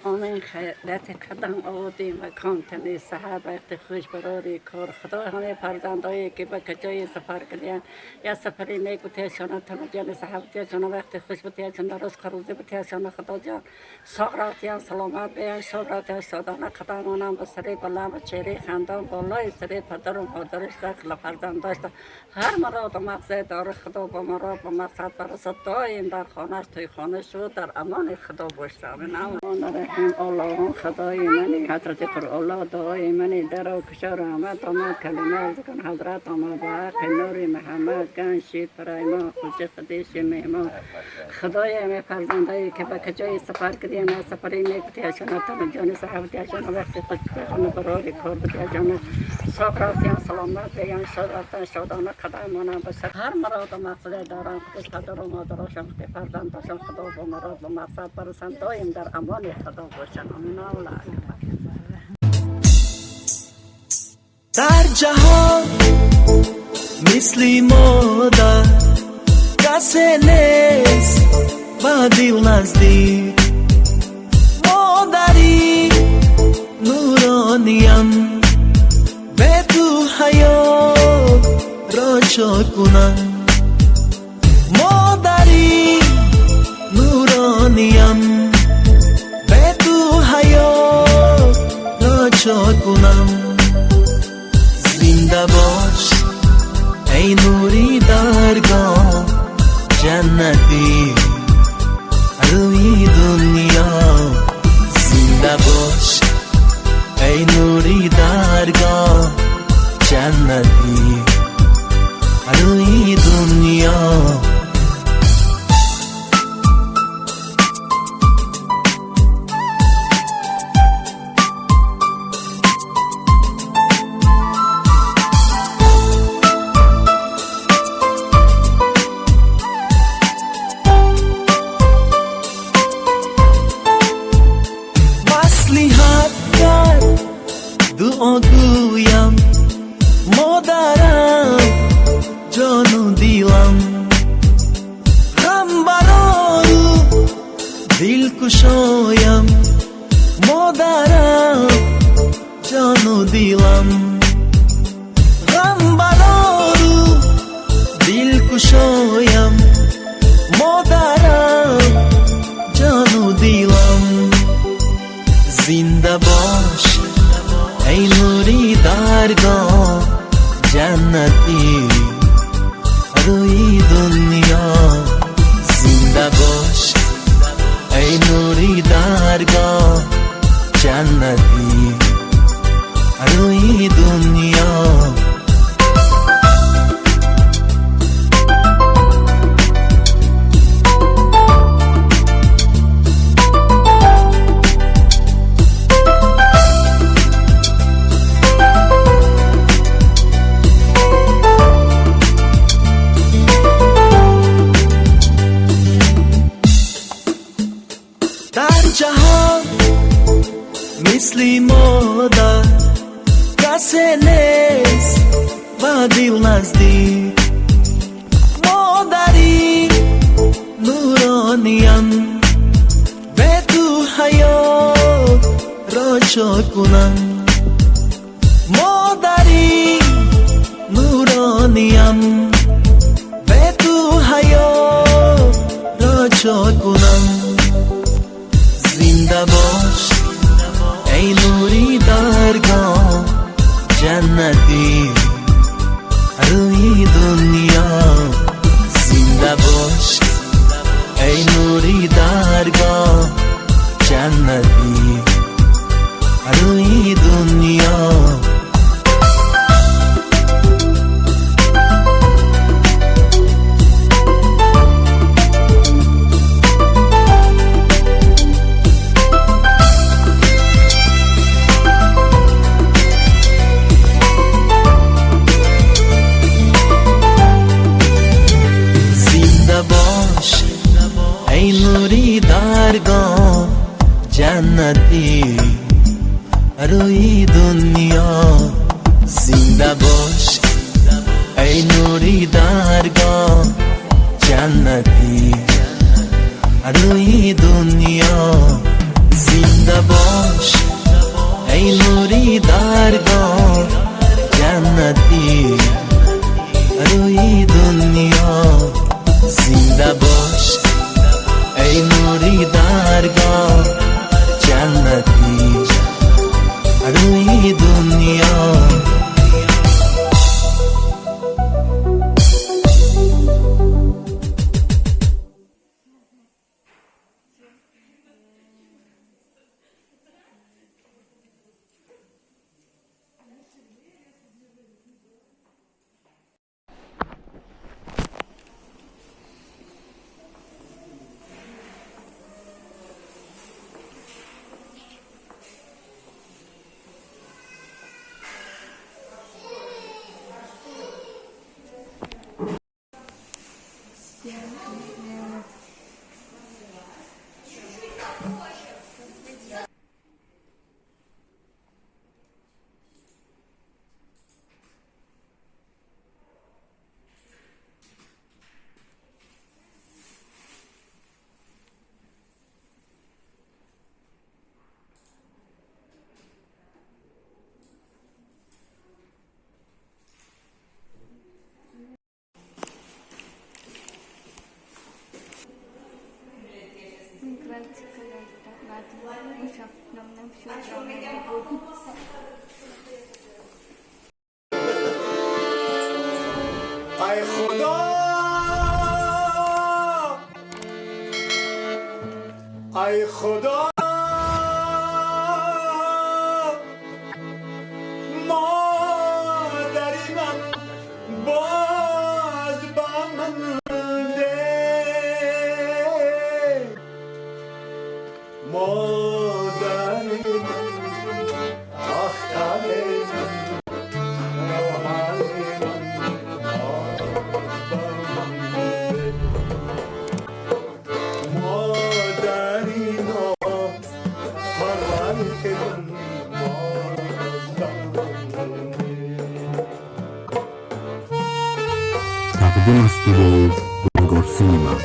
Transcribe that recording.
آمین. خیرت قدم آوردیم و کانتنی صحت وقت خوش براری کار خدا همه فرزندایی که به کجای سفر کردن یا سفری نیک بتیشانه تنجان صحت بتیشانه وقت خوش بتیشانه رزق روزی بتیشانه خدا جان ساق راتیان سلامت بیان شاد راتیان شادانه قدم آنم به سری بلند و چهره خندان بالای سری پدر و مادرش داخل فرزنداش هر مراد و مقصد داره خدا با مراد و مقصد برسد دایم در خانهش توی خانه شد در امان خدا باشه. رحیم الله خدای منی حضرت قرآن دعای منی در و کشار آمد آمد کلمه کن حضرت آمد با حق نور محمد گن شید برای ما خوش خدیش مهمان خدای همه فرزندایی که به کجای سفر کردیم از سفری نیک بتیشانه تن جان صحت بتیشانه وقت خوش بتیشانه برای کار بتیشانه ساق رفتیان سلامت بیان شاد رفتن شادانه قدم آنم بسر هر مراد و مقصد دارم خود پدر و مادراشم خود فرزنداشم خدا با مراد و مقصد برسن دایم در امان خدا باشن. آمین. الله اکبر. در جهان مثل مادر کسی نیست با دل نزدیک مادری نورانیم به تو حیات را چه کنم مادری نورانیم به تو حیات را چه کنم زنده باش ای نوری درگاه جنتی روی دنیا زنده باش ای نوری درگاه جنتی روی دنیا. маслиҳат кард дуо гӯям модарам ҷону дилам ғам барору дилкушоям модарам ҷону дилам ғам барору дилкушоям модарам ҷону дилам зинда бош эй нури даргоҳ ҷаннати рӯи дунё зинда бош эй нури даргоҳ ҷаннати рӯи дунё. дар ҷаҳон мисли модар касе нест ба дил наздик модари нурониям бе ту ҳаёт ро чо кунам модари нурониям бе ту ҳаёт ро чо кунам зинда бош эй нури даргоҳ ҷаннати рӯи дунё зинда бош эй нури даргоҳ ҷаннати рӯи дунё. зинда бош эй нури даргоҳ ҷаннати рӯи дунё зинда бош эй нури даргоҳ ҷаннати рӯи дунё. Зинда бош, эй нури даргоҳ, ҷаннати рӯи дунё. Зинда бош, эй нури даргоҳ, ҷаннати рӯи дунё. Ай Худо, ай Худо, модари ман боз ба ман де, модари ман, ахтари ман, гавҳари ман, боз ба ман де. Модари нопарвари ман, боз ба ман де. Тақдим аз студияи Гунгор Синема.